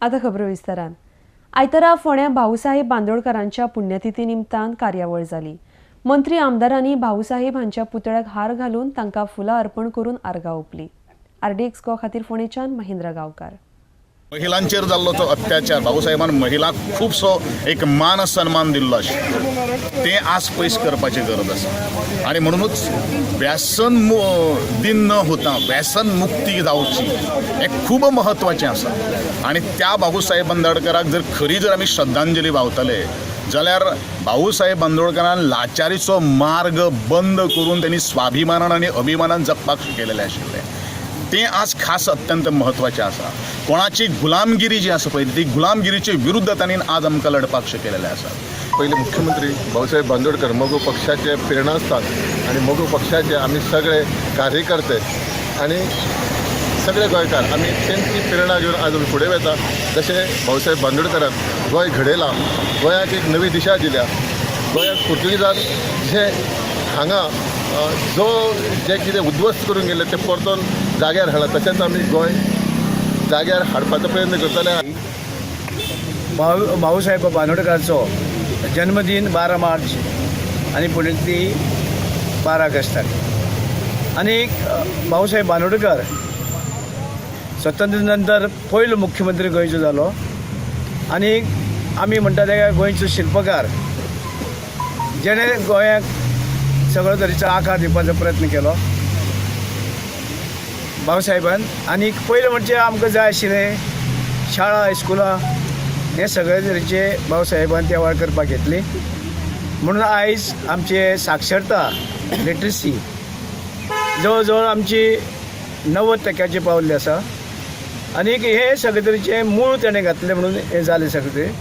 आतां खबरो विस्तारान. आयतारा फोंड्या भाऊसाहेब बांदोडकरांच्या पुण्यतिथी निमतान कार्यावळ जाली. मंत्री, आमदारांनी भाऊसाहेब हांच्या पुतळ्याक हार घालून तांकां फुलां अर्पण करून आर्गां ओंपली. आरडीएक्स गो खातीर फोंडेच्यान महेंद्र गांवकार. महिलांचेर जाल्लो तो अत्याचार, बाबूसाहेबान महिलांक खुबसो एक मान सन्मान दिल्लो आशिल्लो, तें आज पयस करपाची गरज आसा. आनी म्हणुनूच व्यसन दिन न होता व्यसन मुक्ती जावची हें खूब म्हत्वाचें आसा. आनी त्या बाबूसाहेब बांदोडकराक जर खरी जर आमी श्रद्धांजली वावतले जाल्यार भाऊसाहेब बांदोडकरान लाचारीचो मार्ग बंद करून त्यांनी स्वाभिमानान आनी अभिमानान जगपाक शिकयलेलें आशिल्लें. तें आज खास अत्यंत म्हत्वाचें आसा. कोणाची गुलामगिरी जी आसा पळय, ती गुलामगिरीचे विरुद्ध तांणी आज आमकां लढपाक शिकयलेलें आसा. पहिले मुख्यमंत्री भाऊसाहेब बांदोडकर मगो पक्षाचे प्रेरणास्थान आणि मगो पक्षाचे आम्ही सगळे कार्यकर्ते आणि सगळे गोंयकार आमी तेंची प्रेरणा घेवन आज आमी फुडें वता. जशें भाऊसाहेब बांदोडकरान गोंय घडयलां, गोंयाक एक नवी दिशा दिल्या, गोंयाक पुर्तुगीजान जे हांगा जो जें कितें उद्ध्वस्त करून गेल्लें तें परतून जाग्यार हाडलां, तशेंच आमी गोंय जाग्यार हाडपाचो प्रयत्न करतले. भाऊसाहेब बांदोडकरांचो जन्मदीन 12 मार्च आनी पुण्यतिथी 12 ऑगस्टाक. आनी भाऊसाहेब बांदोडकर स्वतंत्र नंतर पयलो मुख्यमंत्री गोंयचो जालो आनी आमी म्हणटा ते गोंयचो शिल्पकार, जेणे गोंयाक सगळो तरेचो आकार दिवपाचो प्रयत्न केलो भाऊसाहेबान. आनी पयलें म्हणजे आमकां जाय आशिल्लें शाळा, स्कुलां हे सगळे तरेचे भाऊसाहेबान त्या वेळार करपाक घेतली. म्हणून आयज आमचे साक्षरता, लिटरसी जवळ जवळ आमची 90 टक्क्याची पावल्ली आसा. आनी हे सगळे तरेचे मूळ तेणें घातलें म्हणून हें जालें सगळें.